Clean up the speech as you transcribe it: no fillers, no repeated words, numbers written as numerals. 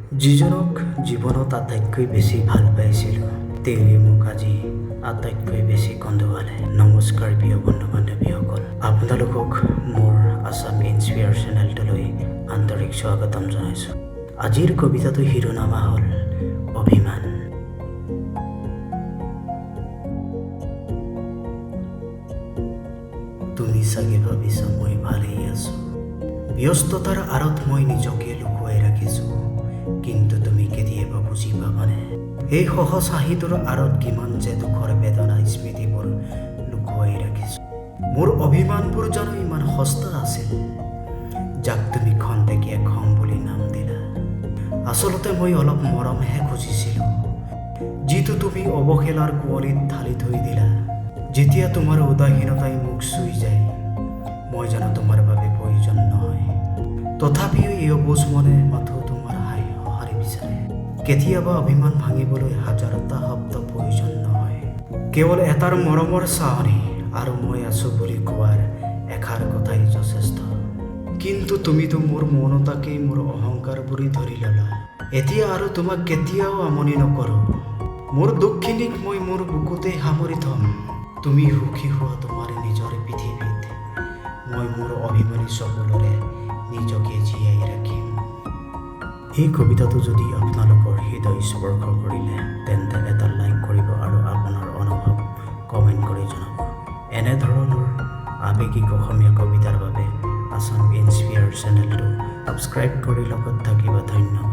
যিজনক জীৱনত আটাইতকৈ বেছি ভাল পাইছিলোঁ, তেওঁৱে মোক আজি আটাইতকৈ বেছি কন্দুৱালে। নমস্কাৰ প্ৰিয় বন্ধু বান্ধৱীসকল, আপোনালোকক মোৰ আছাম ইনস্পিয়াৰ চেনেলটোলৈ আন্তৰিক স্বাগতম জনাইছোঁ। আজিৰ কবিতাটোৰ শিৰোনামা হ'ল অভিমান। তুমি চাগে ভাবিছা মই ভালেই আছোঁ, ব্যস্ততাৰ আঁৰত মই নিজকে লুকুৱাই ৰাখিছোঁ। কিন্তু তুমি কেতিয়াবা বুজি পাবানে, এই সহজ হাঁহিটোৰ আঁৰত কিমান যে দুখৰ বেদনা স্মৃতিবোৰ লুকুৱাই ৰাখিছোঁ। মোৰ অভিমানবোৰ জানো ইমান সস্তা আছিল, যাক তুমি খন্তেকীয়া খং বুলি নাম দিলা? আচলতে মই অলপ মৰমহে খুজিছিলোঁ, যিটো তুমি অৱহেলাৰ কুঁৱলীত ঢালি থৈ দিলা। যেতিয়া তোমাৰ উদাসীনতাই মোক চুই যায়, মই জানো তোমাৰ বাবে প্ৰয়োজন নহয়? তথাপিও এই অবুজ মনে মাথো তোমাৰ হাঁহি সঁহাৰি বিচাৰে। কেতিয়াবা অভিমান ভাঙিবলৈ হাজাৰটা শব্দ প্ৰয়োজন নহয়, কেৱল এটাৰ মৰমৰ চাহনি আৰু মই আছোঁ বুলি কোৱাৰ এষাৰ কথাই যথেষ্ট। কিন্তু তুমিতো মোৰ মৌনতাকেই মোৰ অহংকাৰ বুলি ধৰি ল'লা। এতিয়া আৰু তোমাক কেতিয়াও আমনি নকৰোঁ। মোৰ দুখখিনিক মই মোৰ বুকুতেই সামৰি থ'ম। তুমি সুখী হোৱা তোমাৰ নিজৰ পৃথিৱীত, মই মোৰ অভিমানী চকুলোৰে নিজকে জীয়াই ৰাখিম। এই কবিতাটো যদি আপোনালোকৰ হৃদয় স্পৰ্শ কৰিলে, তেন্তে এটা লাইক কৰিব আৰু আপোনাৰ অনুভৱ কমেণ্ট কৰি জনাব। এনেধৰণৰ আৱেগিক অসমীয়া কবিতাৰ বাবে আছাম ইনস্পিয়াৰ চেনেলটো ছাবস্ক্ৰাইব কৰি লগত থাকিব। ধন্যবাদ।